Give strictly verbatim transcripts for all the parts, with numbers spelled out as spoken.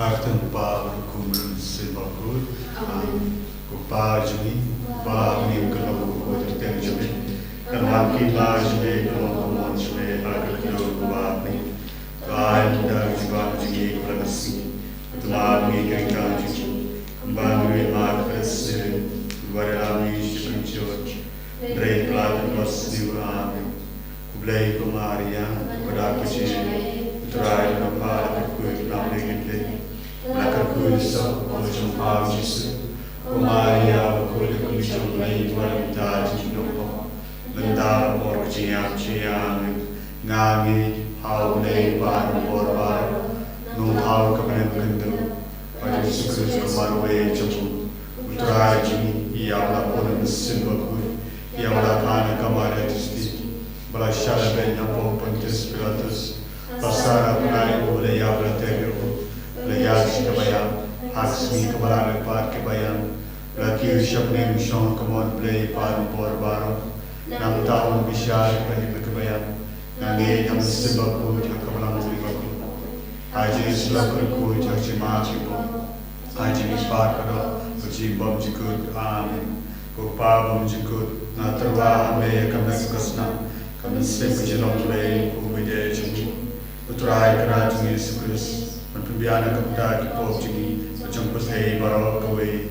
Ka kyrteng u Kpa, bad u Khun, bad u Mynsiem Bakhuid. Amen. Ko Kpa jong ngi, uba ha bneng, ka long ka kyrteng jong me. Kan wan ka hima jong me, kan long ka mon jong me ha ka khyndew kumba ha bneng. To ai mynta ka jingbam jong ngi kaba la ka sngi. Bad to map ïa ngi ki ryngkang jong ngi, kumba ngi map ïa ki, bad ym ai ngi sha ka jingpynjot, hynrei to pyllait ngi na ka sniew. Amen. Khublei ko Maria, ko dap ka jingim, U Trai u don bad pha, la ka kyrkhu ïa ki khynnah bniah, la ka kyrkhu ïa u saw jong pha u Jisu. Ko Maria bakhuid, ka kmie jong U Blei, to ai lem ïa ngi ki nongpop, mynta bad ha ka por ka jingïap jong ngi. Amen. Nga ngeit ha U Blei Kpa nongpynim baroh, nongthaw ka bneng ka khyndew, bad Jisu Khrist ka marwei jong u, U Trai jong ngi, ïa uba la pun ha u Mynsiem Bakhuid, ïa uba la kha na ka Maria Theisotti, ba la shah lyndet hapoh u Pontius Pilatus, ba la sah na bnai, u la ïap, la tep ïa u, la ïaid sha kaba ïap, ha ka sngi kaba ar lyngba ki baïong, la kiew sha bneng, shong ha ka mon U Blei Kpa nongpynim baroh. Nangta un bishar ïa ki bapher bad ki baïong. Nga ngeit ha u Mynsiem Bakhuid, ha ka Balang Jong Bakhuid, ha ka jingïasyllok bakhuid, ha ka jingmap jingpynbor, ha ka jingïasyllok ka doh, ha ka jingbymjukut. Amen. Ko Kpa bymjukut, nga tyrwa ha me ïa ka met ka snam, ka mynsiem ka jinglong Blei, U Khun baieit jong me. U Trai Kynrad jong ngi Jisu Khrist, ban pynbiang na ka bynta ki pop jong ngi, bad jong ka pyrthei baroh kawei.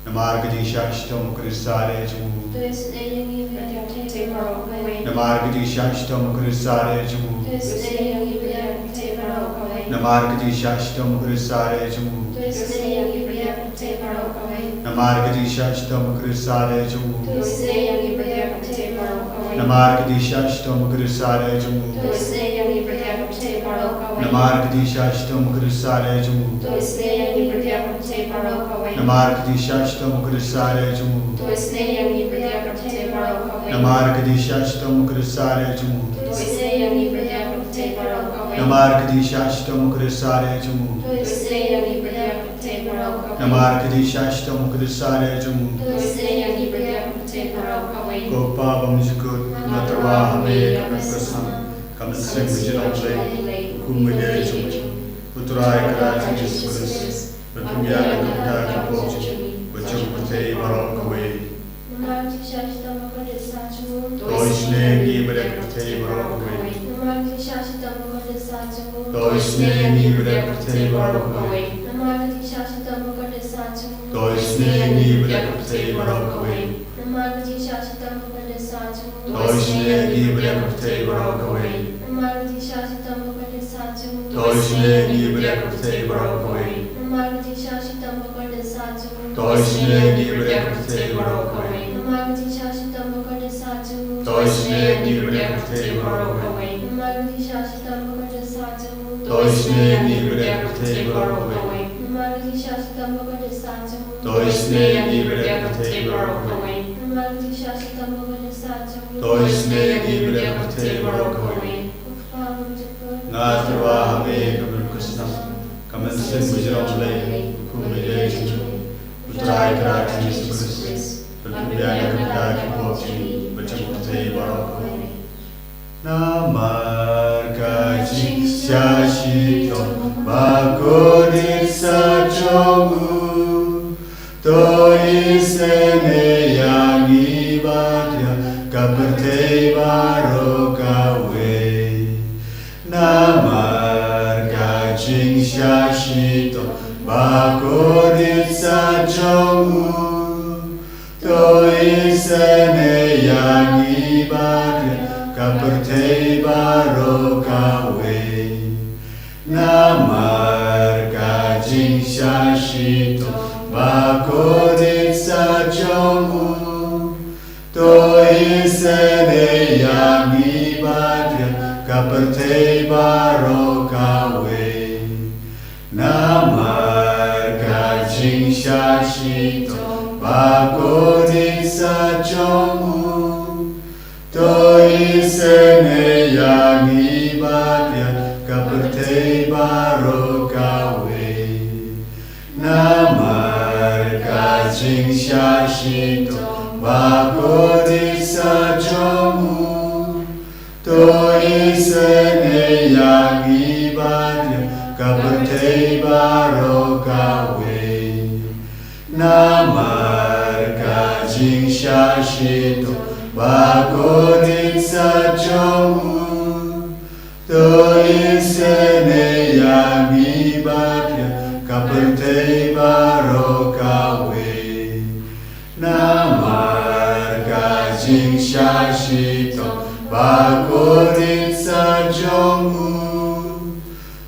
Namar ka jingshah shitom u Khrist u Trai jong ngi. To isynei ïa ngi bad ïa ka pyrthei baroh kawei. Namar ka jingshah shitom u Khrist u Trai jong ngi. To isynei ïa ngi bad ïa ka pyrthei baroh kawei. Namar ka jingshah shitom u Khrist u Trai jong ngi. To isynei ïa ngi bad ïa ka pyrthei baroh kawei. Namar ka jingshah shitom u Khrist u Trai jong ngi. To isynei ïa ngi bad ïa ka pyrthei baroh kawei. Namar ka jingshah shitom u Khrist u Trai jong ngi. To isynei ïa ngi bad ïa ka pyrthei baroh kawei. Namar ka jingshah shitom u Khrist u Trai jong ngi. To isynei ïa ngi bad ïa ka pyrthei baroh kawei. Namar ka jingshah shitom u Khrist u Trai jong ngi. To isynei ïa ngi bad ïa ka pyrthei baroh kawei. Namar ka jingshah shitom u Khrist u Trai jong ngi. To isynei ïa ngi bad ïa ka pyrthei baroh kawei. Namar ka jingshah shitom u Khrist u Trai jong ngi. To isynei ïa ngi bad ïa ka pyrthei baroh kawei. Namar ka jingshah shitom u Khrist u Trai jong ngi. To isynei ïa ngi bad ïa ka pyrthei baroh kawei. Ko Kpa bymjukut, nga tyrwa ha me ïa ka met ka snam, ka mynsiem ka jinglong Blei, U Khun baieit jong me. U Trai Kynrad jong ngi Jisu Khrist, ban pynbiang na ka bynta ki pop jong ngi, bad jong ka pyrthei baroh kawei. Namar ka jingshah shitom u Khrist u Trai jong ngi. To isynei ïa ngi bad ïa ka pyrthei baroh kawei. Namar ka jingshah shitom u Khrist u Trai jong ngi. To isynei ïa ngi bad ïa ka pyrthei baroh kawei. Namar ka jingshah shitom u Khrist u Trai jong ngi. To isynei ïa ngi bad ïa ka pyrthei baroh kawei. Namar ka jingshah shitom u Khrist u Trai jong ngi. To isynei ïa ngi bad ïa ka pyrthei baroh kawei. Namar ka jingshah shitom u Khrist u Trai jong ngi. To isynei ïa ngi bad ïa ka pyrthei baroh kawei. Namar ka jingshah shitom u Khrist u Trai jong ngi. To isynei ïa ngi bad ïa ka pyrthei baroh kawei. Namar ka jingshah shitom u Khrist u Trai jong ngi. To isynei ïa ngi bad ïa ka pyrthei baroh kawei. Namar ka jingshah shitom u Khrist u Trai jong ngi. To isynei ïa ngi bad ïa ka pyrthei baroh kawei. Namar ka jingshah shitom u Khrist u Trai jong ngi. To isynei ïa ngi bad ïa ka pyrthei baroh kawei. Namar ka jingshah shitom u Khrist u Trai jong ngi. To isynei ïa ngi bad ïa ka pyrthei baroh kawei. Ko Kpa bymjukut, nga tyrwa ha me ïa ka met ka snam, ka mynsiem ka jinglong Blei, U Khun baieit jong ngi, U Trai Kynrad jong ngi Jisu Khrist, ban pynbiang na ka bynta ki pop jong ngi, bad jong ka pyrthei baroh kawei. Namar ka jingshah shitom bakhuid sa jong u, to isynei ïa ngi bad ïa ka pyrthei baroh kawei. Namar ka jingshah shitom bakhuid sa jong u, to isynei ïa ngi bad ïa ka pyrthei baroh kawei. Namar ka jingshah shitom bakhuid sa jong u, to isynei ïa ngi bad ïa ka pyrthei baroh kawei. Namar ka jingshah shitom bakhuid sa jong u, to isynei ïa ngi bad ïa ka pyrthei baroh kawei. Namar ka jingshah shitom bakhuid sa jong u, to isynei ïa ngi bad ïa ka ka pyrthei baroh kawei. Namar ka jingshah shitom bakordit sat jong u, to isynei ïa ngi bad ïa ka pyrthei baroh kawei. Namar ka jingshah shitom bakordit sat jong u,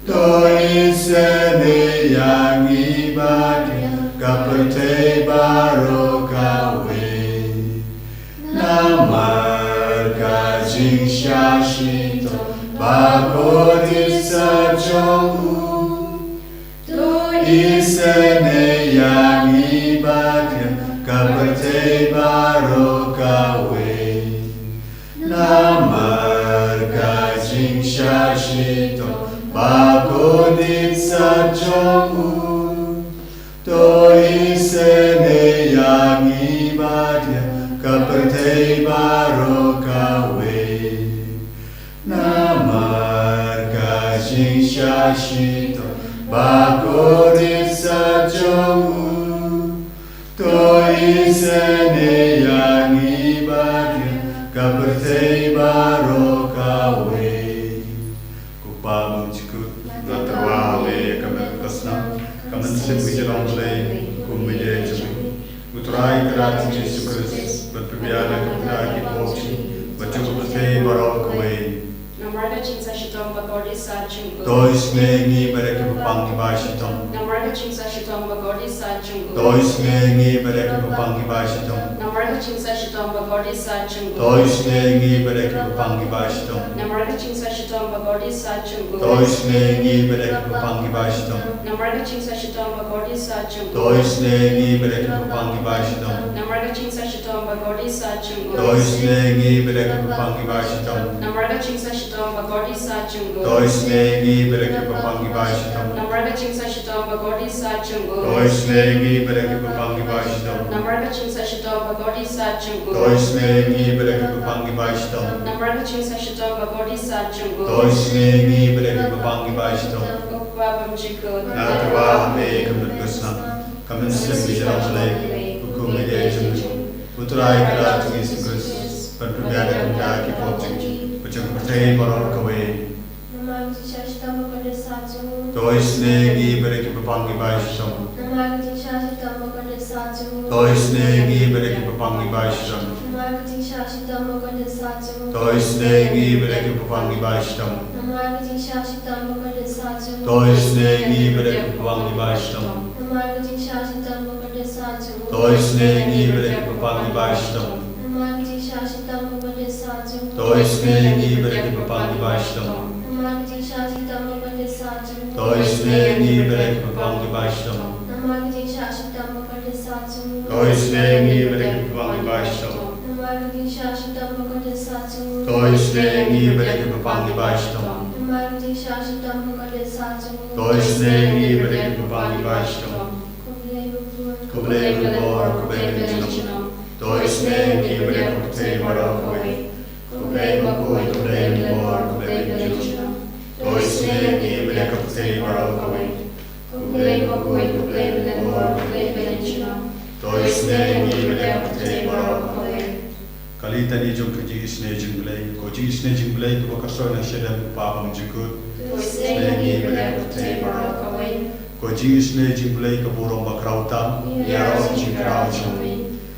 to isynei ïa ngi bad ïa ka pyrthei baroh kawei. Namar ka jingshah shitom bakordit sat jong u, to isynei ïa ngi bad ïa ka pyrthei baroh kawei. Namar ka jingshah shitom bakordit sat jong u, to isynei ïa ngi bad ïa ka pyrthei baroh kawei. Namar ka jingshah shitom bakordit sat jong u, to isynei ïa ngi bad ïa ka pyrthei baroh kawei. Ko Pa bymjukut, nga tyrwa ha me ïa ka met ka snam, ka mynsiem ka jong U Blei, kum ba ïa jong U Trai Kynrad Jisu Khrist, ban pynbiang ïa ka bynta ki pop jong ngi, bad jong ka pyrthei baroh kawei. Namar ka jingshah shitom bakordit sat jong u, to isynei ïa ngi bad ïa kiba pang kiba shitom. Namar ka jingshah shitom bakordit sat jong u, to isynei ïa ngi bad ïa kiba pang kiba shitom. Namar ka jingshah shitom bakordit sat jong u, to isynei ïa ngi bad ïa kiba pang kiba shitom. Namar ka jingshah shitom bakordit sat jong u, to isynei ïa ngi bad ïa kiba pang kiba shitom. Namar ka jingshah shitom bakordit sat jong u, to isynei ïa ngi bad ïa kiba pang kiba shitom. Namar ka jingshah shitom bakordit sat jong u, to isynei ïa ngi bad ïa kiba pang kiba shitom. Namar ka jingshah shitom bakordit sat jong u, to isynei ïa ngi bad ïa kiba pang kiba shitom. Namar ka jingshah shitom bakordit sat jong u, to isynei ïa ngi bad ïa kiba pang kiba shitom. Namar ka jingshah shitom bakordit sat jong u, to isynei ïa ngi bad ïa kiba pang kiba shitom. Namar ka jingshah shitom bakordit sat jong u, to isynei ïa ngi bad ïa kiba pang kiba shitom. Ko Pa bymjukut, nga tyrwa ha me ïa ka met ka snam, ka mynsiem ka jong U Blei, kum ba ïa jong U Trai Kynrad Jisu Khrist, ban pynbiang ïa ka bynta ki pop jong ngi, bad jong ka pyrthei baroh kawei. Namar ka jingshah shitom bakordit sat jong u, to isynei ïa ngi bad ïa kiba pang kiba shitom. Namar ka jingshah shitom bakordit sat jong u, to isynei ïa ngi bad ïa kiba pang kiba shitom. Namar ka jingshah shitom bakordit sat jong u, to isynei ïa ngi bad ïa kiba pang kiba shitom. Namar ka jingshah shitom bakordit sat jong u, to isynei ïa ngi bad ïa kiba pang kiba shitom. Namar ka jingshah shitom bakordit sat jong u, to isynei ïa ngi bad ïa kiba pang kiba shitom. Namar ka jingshah shitom bakordit sat jong u, to isynei ïa ngi bad ïa kiba pang kiba shitom. Namar ka jingshah shitom bakordit sat jong u, to isynei ïa ngi bad ïa kiba pang kiba shitom. Namar ka jingshah shitom bakordit sat jong u, to isynei ïa ngi bad ïa kiba pang kiba shitom. Namar ka jingshah shitom bakordit sat jong u, to isynei ïa ngi bad ïa kiba pang kiba shitom. Namar ka jingshah shitom bakordit sat jong u, to isynei ïa ngi bad ïa kiba pang kiba shitom. Ko Blei bakhuid, ko Blei ba lyngkor, ko Blei ba lyngkor, to isynei ïa ngi bad ïa ka pyrthei baroh kawei. Ko Blei bakhuid, ko Blei ba lyngkor, ko Blei ba lyngkor, to isynei ïa ngi bad ïa ka pyrthei baroh kawei. Ko Blei bakhuid, ko Blei ba lyngkor, ko Blei ba lyngkor, to isynei ïa ngi bad ïa ka pyrthei baroh kawei. Ka lyngkhuh jong ka jingisynei jong U Blei, ko jingisynei jong U Blei kaba kyrshoi na shadem U Kpa bymjukut, to isynei ïa ngi bad ïa ka pyrthei baroh kawei. Ko jingisynei jong U Blei ka burom bakhraw tam, ïaroh jingkhraw jong ngi.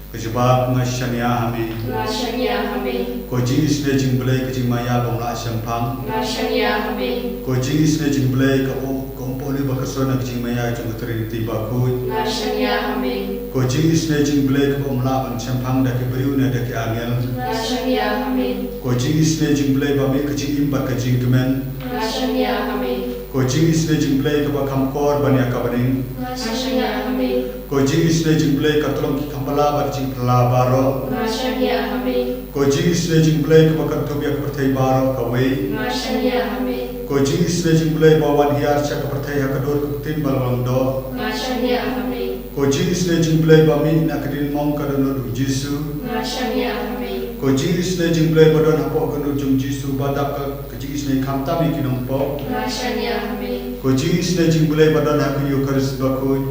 Ko jubab, nga shaniah ha me. Nga shaniah ha me. Ko jingisynei jong U Blei ka jingmaïa bym lah shemphang. Nga shaniah ha me. Ko jingisynei jong U Blei ka u-, ka umpoh li ba kyrshoi na ka jingmaïa jong ka Trinity bakhuid. Nga shaniah ha me. Ko jingisynei jong U Blei kaba ym lah ban shemphang da ki briew ne da ki angel. Nga shaniah ha me. Ko jingisynei jong U Blei ba mih ka jingim bad ka jingkmen. Nga shaniah ha me. Ko jingisynei jong U Blei kaba kham kor ban ïa ka bneng. Nga shaniah ha me. Ko jingisynei jong U Blei ka tlong ki kham pala bad jingpala baroh. Nga shaniah ha me. Ko jingisynei jong U Blei kaba kynthup ïa ka pyrthei baroh kawei. Nga shaniah ha me. Ko jingisynei jong U Blei ba wan hiar sha ka pyrthei ha ka dur ka ktien bad ka lyngdoh. Nga shaniah ha me. Ko jingisynei jong U Blei ba mih na ka diengmong ka dohnud U Jisu. Nga shaniah ha me. Ko jingisynei jong U Blei ba don hapoh ka dohnud jong U Jisu ba dap ka, ka jingisynei khamtam ïa ki nongpop. Nga shaniah ha me. Ko Jisu ne jingblei ba don ha ka Eucharist bakhuid.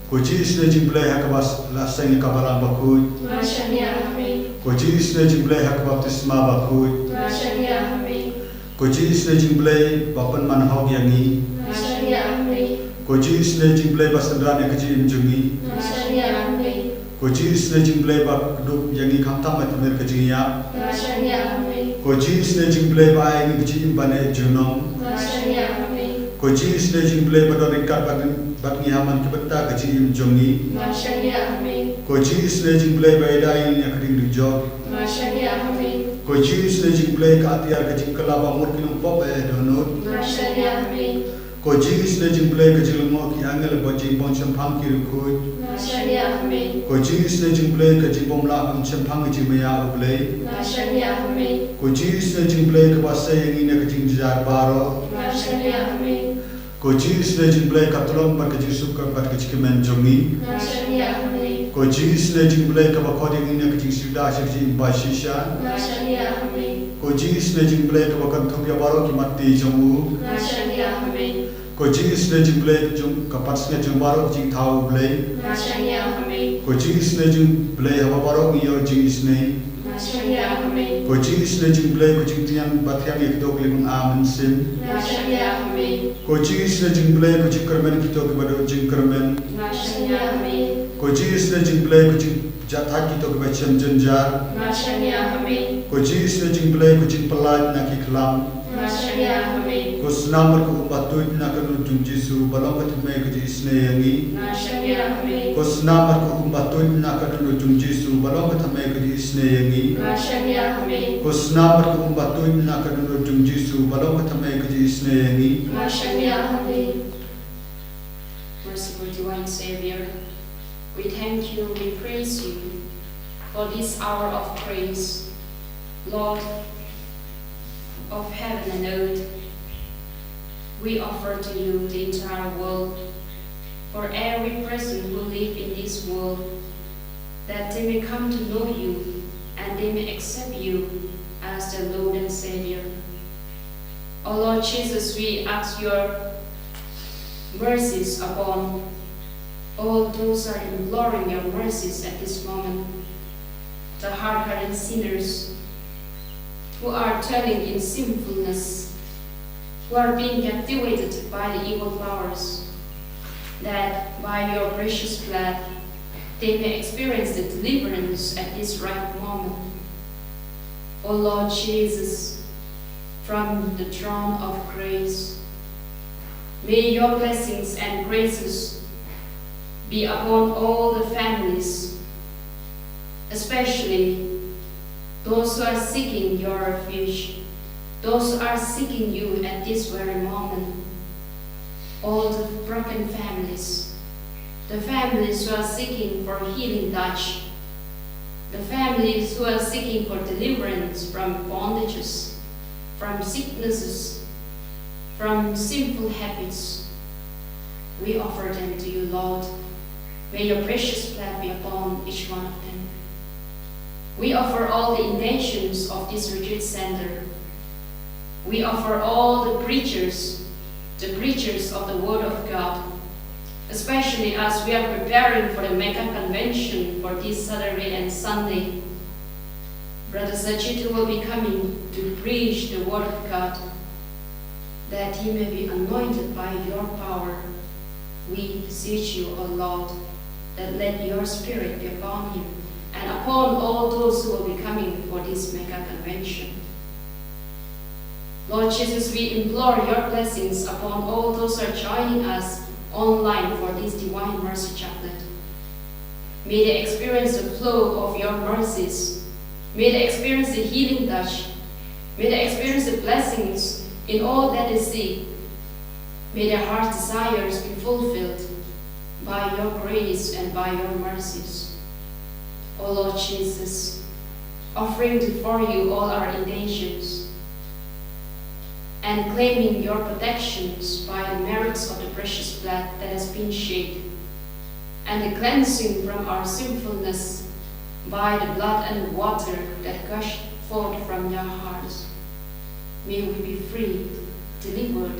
Ko Jisu ne jingblei ha kaba la seng ïa ka balang bakhuid. Ko Jisu ne jingblei ha ka baptisma bakhuid. Ko Jisu ne jingblei ba pynman hok ïa ngi. Ko Jisu ne jingblei ba synran ïa ka jingim jong ngi. Ko Jisu ne jingblei ba kdup ïa ngi khamtam ha ka jingïap. Ko Jisu ne jingblei ba ai ïa ngi ka jingim ba neh junom. Ko Jisu ne jingblei ba don ryngkat bad ngi ha man ki bynta ka jingim jong ngi. Ko Jisu ne jingblei ba ïada ïa ngi ha ka ding dujok. Ko Jisu ne jingblei ka atiar ka jingkylla ba mut ki nongpop eh dohnud. Ko Jisu ne jingblei ka jinglyngngoh ki angel bad jingbym shemphang ki riewkhuid. Ko Jisu ne jingblei ka jingbym lah bym shemphang ka jingmaïa U Blei. Ko Jisu ne jingblei kaba sei ïa ngi na ka jingjynjar baroh. Ko Jisu ne jingblei ka tlot bad ka jingsuk bad ka jingkmen jong ngi. Ko Jisu ne jingblei kaba khot ïa ngi na ka jingsiewda sha ka jingim ba shisha. Ko Jisu ne jingblei kaba kynthup ïa baroh ki mat jong u. Ko Jisu ne jingblei jong ka pansngiat jong baroh ki jingthaw U Blei. Ko Jisu ne jingblei haba baroh ngi ïoh jingisynei. Ko Jisu ne jingblei ko jingtynjuh ba thiang ïa ka dohnud lyngba mynsiem. Ko Jisu ne jingblei ko jingkyrmen kito kiba doh jingkyrmen. Ko Jisu ne jingblei ko jingjahthait kito kiba shem jynjar. Ko Jisu ne jingblei ko jingpyllait na ki khlam. Ko snam bad ko um ba tuid na ka dohnud jong u Jisu ba long ka thymmai ka jingisynei ïa ngi. Ko snam bad ko um ba tuid na ka dohnud jong u Jisu ba long ka thymmai ka jingisynei ïa ngi. Ko snam bad ko um ba tuid na ka dohnud jong u Jisu ba long ka thymmai ka jingisynei ïa ngi. Merciful divine Savior, we thank you, we praise you for this hour of praise. Lord of heaven and earth, we offer to you the entire world, for every person who live in this world, that they may come to know you and they may accept you as their Lord and Savior. O Lord Jesus, we ask your mercies upon all those who are imploring your mercies at this moment. The hard-hearted sinners who are turning in sinfulness, who are being captivated by the evil powers, that by your precious blood they may experience the deliverance at this right moment. O Lord Jesus, from the throne of grace, may your blessings and graces be upon all the families, especially those who are seeking your refuge, those who are seeking you at this very moment. All the broken families, the families who are seeking for healing touch, the families who are seeking for deliverance from bondages, from sicknesses, from sinful habits, we offer them to you, Lord. May your precious blood be upon each one of them. We offer all the intentions of this retreat center. We offer all the preachers, the preachers of the Word of God, especially as we are preparing for the mega convention for this Saturday and Sunday. Brother Sachit will be coming to preach the Word of God, that he may be anointed by your power. We beseech you, O Lord, that let your Spirit be upon him and upon all those who will be coming for this mega convention. Lord Jesus, we implore your blessings upon all those who are joining us online for this Divine Mercy Chaplet. May they experience the flow of your mercies. May they experience the healing touch. May they experience the blessings in all that they seek. May their heart's desires be fulfilled by your grace and by your mercies. O Lord Jesus, offering before you all our intentions and claiming your protections by the merits of the precious blood that has been shed and the cleansing from our sinfulness by the blood and water that gushed forth from your hearts. May we be free, delivered,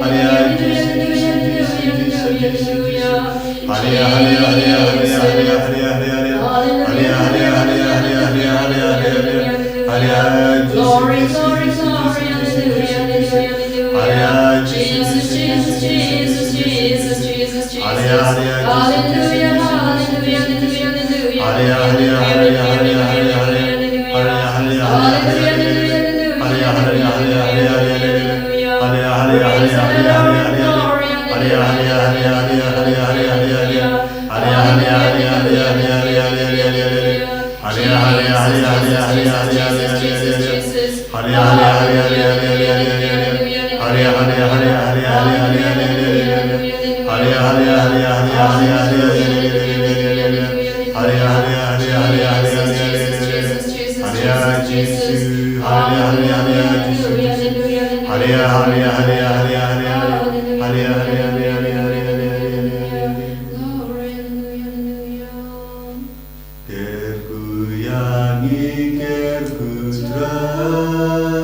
Hallelujah, Jesus, Jesus, Jesus, Jesus. Hallelujah, hallelujah, hallelujah, hallelujah, hallelujah, hallelujah. Hallelujah, hallelujah, hallelujah, hallelujah, hallelujah, hallelujah, hallelujah. Hallelujah, Jesus, glory, Jesus, glory, Jesus, glory, Jesus, hallelujah, Jesus, hallelujah, hallelujah. Hallelujah, Jesus, Jesus, Jesus, Jesus, Jesus, Jesus. Hallelujah, hallelujah, hallelujah, hallelujah. Hallelujah, hallelujah, hallelujah, hallelujah. Hallelujah, hallelujah, hallelujah, hallelujah. Hallelujah, hallelujah, hallelujah, hallelujah. Hallelujah, hallelujah, hallelujah, hallelujah, hallelujah. Hallelujah, hallelujah, hallelujah, hallelujah, hallelujah. Hallelujah, hallelujah, hallelujah, hallelujah, hallelujah. Hallelujah, hallelujah, hallelujah, hallelujah, hallelujah, hallelujah, hallelujah. Hallelujah, hallelujah, hallelujah, hallelujah, hallelujah. Hallelujah, hallelujah, hallelujah, hallelujah, hallelujah, hallelujah. Hallelujah, hallelujah, hallelujah, hallelujah, hallelujah, hallelujah. Hallelujah, hallelujah, hallelujah, hallelujah, hallelujah, hallelujah. Hallelujah, Jesus. Hallelujah, hallelujah, hallelujah, Jesus. Hallelujah, hallelujah, hallelujah, hallelujah, hallelujah. Hallelujah, hallelujah, hallelujah, hallelujah, hallelujah. Glory, hallelujah, hallelujah. Kyrkhu ïa ngi, kyrkhu Trai.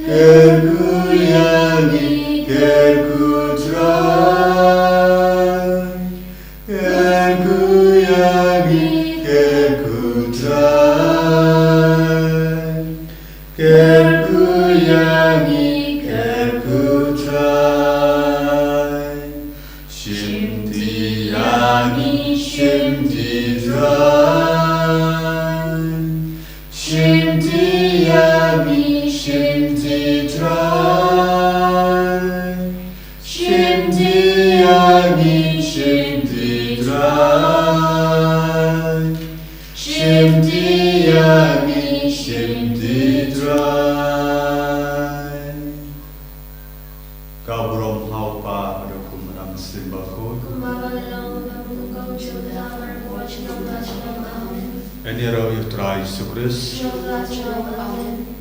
Kyrkhu ïa ngi, kyrkhu Trai. Kyrkhu ïa ngi, kyrkhu Trai. Kyrkhu ïa ngi, kyrkhu Trai. Shimti ïa ngi, shimti Trai. Shimti ïa ngi, shimti Trai. Shimti ïa ngi, shimti Trai. Shimti ïa ngi, shimti Trai. Ka burom ha u Kpa bad ha u Khun bad ha u Mynsiem Bakhuid. Kumba ka la long, kumba ka long, kumba ka long, kumba ka long. Amen. Yn ïaroh ïa u Trai Jisu Khrist. Shalom, shalom. Amen.